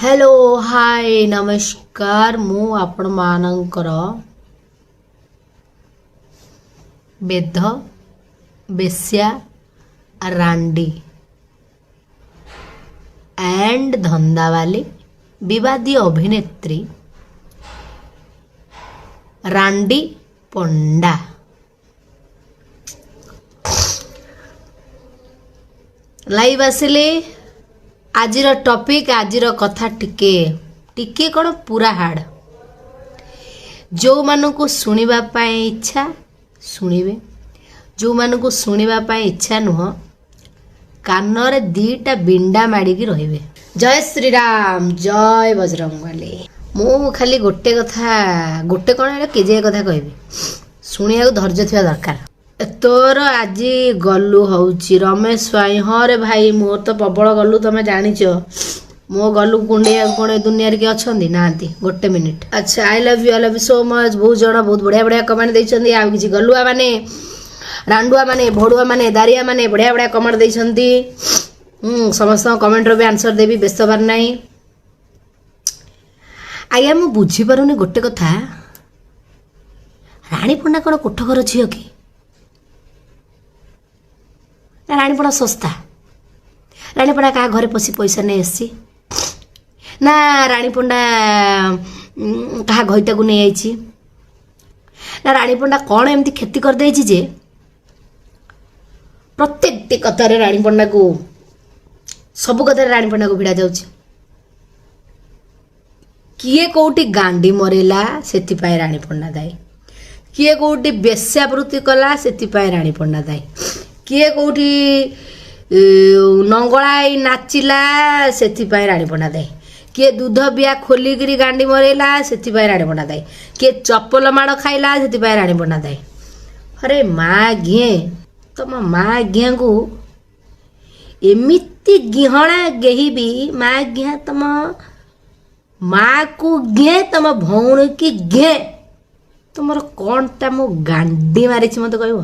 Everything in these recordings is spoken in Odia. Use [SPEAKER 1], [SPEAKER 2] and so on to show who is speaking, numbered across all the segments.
[SPEAKER 1] ହ୍ୟାଲୋ, ହାଏ, ନମସ୍କାର। ମୁଁ ଆପଣମାନଙ୍କର ବେଧ, ବେଶ୍ୟା, ରାଣ୍ଡି ଆଣ୍ଡ ଧନ୍ଦାବାଲି ବିବାଦୀୟ ଅଭିନେତ୍ରୀ ରାଣ୍ଡି ପଣ୍ଡା। ଲାଇଭ୍ ଆସିଲି। ଆଜିର ଟପିକ୍, ଆଜିର କଥା ଟିକେ ଟିକେ କ'ଣ ପୁରା ହାର୍ଡ଼। ଯେଉଁମାନଙ୍କୁ ଶୁଣିବା ପାଇଁ ଇଚ୍ଛା ଶୁଣିବେ, ଯେଉଁମାନଙ୍କୁ ଶୁଣିବା ପାଇଁ ଇଚ୍ଛା ନୁହଁ କାନରେ ଦିଟା ବିଣ୍ଡା ମାଡ଼ିକି ରହିବେ। ଜୟ ଶ୍ରୀରାମ, ଜୟ ବଜରଙ୍ଗବାଲି। ମୁଁ ଖାଲି ଗୋଟେ କଥା, ଗୋଟେ କ'ଣ ଏଇଟା କେଜିଏ କଥା କହିବି, ଶୁଣିବାକୁ ଧୈର୍ଯ୍ୟ ଥିବା ଦରକାର। ତୋର ଆଜି ଗଲୁ ହଉଛି ରମେଶ ସ୍ୱାଇଁ। ହଁ ରେ ଭାଇ, ମୋର ତ ପ୍ରବଳ ଗଲୁ, ତମେ ଜାଣିଛ। ମୋ ଗଲୁ କୁଣ୍ଡେଇବାକୁ କ'ଣ ଏ ଦୁନିଆରେ କିଏ ଅଛନ୍ତି? ନାହାନ୍ତି। ଗୋଟେ ମିନିଟ୍। ଆଚ୍ଛା, I love you, I love you so much. ବହୁତ ଜଣ ବହୁତ ବଢ଼ିଆ ବଢ଼ିଆ କମେଣ୍ଟ ଦେଇଛନ୍ତି। ଆଉ କିଛି ଗଲୁଆ ମାନେ, ରାଣ୍ଡୁଆ ମାନେ, ଭଡ଼ୁଆ ମାନେ, ଦାରିଆ ମାନେ ବଢ଼ିଆ ବଢ଼ିଆ କମେଣ୍ଟ ଦେଇଛନ୍ତି। ସମସ୍ତଙ୍କ କମେଣ୍ଟର ବି ଆନ୍ସର ଦେବି, ବ୍ୟସ୍ତ ହେବାର ନାହିଁ ଆଜ୍ଞା। ମୁଁ ବୁଝିପାରୁନି ଗୋଟେ କଥା, ରାଣୀ ପଣ୍ଡା କ'ଣ କୋଠ ଘର ଝିଅ କି ନା ରାଣୀ ପଣ୍ଡା ଶସ୍ତା? ରାଣୀ ପଣ୍ଡା କାହା ଘରେ ପଶି ପଇସା ନେଇ ଆସିଛି ନା ରାଣୀ ପଣ୍ଡା କାହା ଘଇତାକୁ ନେଇଯାଇଛି ନା ରାଣୀ ପଣ୍ଡା କ'ଣ ଏମିତି କ୍ଷତି କରିଦେଇଛି ଯେ ପ୍ରତ୍ୟେକଟି କଥାରେ ରାଣୀ ପଣ୍ଡାକୁ, ସବୁ କଥାରେ ରାଣୀ ପଣ୍ଡାକୁ ଭିଡ଼ା ଯାଉଛି? କିଏ କେଉଁଠି ଗାଣ୍ଡି ମରେଇଲା ସେଥିପାଇଁ ରାଣୀ ପଣ୍ଡା ଦାୟୀ, କିଏ କେଉଁଠି ବେଶ୍ୟାବୃତ୍ତି କଲା ସେଥିପାଇଁ ରାଣୀ ପଣ୍ଡା ଦାୟୀ, କିଏ କେଉଁଠି ନଙ୍ଗଳା ହେଇ ନାଚିଲା ସେଥିପାଇଁ ରାଣୀ ପଣ୍ଡା ଦାୟୀ, କିଏ ଦୁଧ ବିଆ ଖୋଲିକିରି ଗାଣ୍ଡି ମରେଇଲା ସେଥିପାଇଁ ରାଣୀ ପଣ୍ଡା ଦାୟୀ, କିଏ ଚପଲ ମାଡ଼ ଖାଇଲା ସେଥିପାଇଁ ରାଣୀ ପଣ୍ଡା ଦାୟୀ। ଆରେ ମା ଘିଏଁ, ତମ ମା ଘିଆଙ୍କୁ ଏମିତି ଗିହଣା ଗେହିବି, ମା ଘିଆ ତମ ମାକୁ ଘିଏଁ, ତମ ଭଉଣୀକି ଘିଏଁ, ତମର କ'ଣଟା ମୁଁ ଗାଣ୍ଡି ମାରିଛି ମୋତେ କହିବ?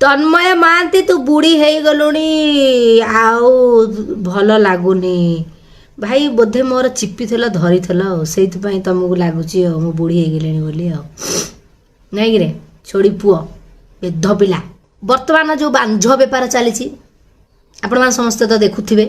[SPEAKER 1] ତନ୍ମୟ ମହାନ୍ତି, ତୁ ବୁଢ଼ୀ ହେଇଗଲୁଣି, ଆଉ ଭଲ ଲାଗୁନି ଭାଇ। ବୋଧେ ମୋର ଚିପିଥିଲ ଧରିଥିଲ ଆଉ ସେଇଥିପାଇଁ ତମକୁ ଲାଗୁଛି ଆଉ ମୁଁ ବୁଢ଼ୀ ହେଇଗଲିଣି ବୋଲି ଆଉ ନାଇଁ କିରେ ଛୋଡ଼ି ପୁଅ ବେଧ ପିଲା। ବର୍ତ୍ତମାନ ଯେଉଁ ବାଞ୍ଝ ବେପାର ଚାଲିଛି ଆପଣମାନେ ସମସ୍ତେ ତ ଦେଖୁଥିବେ।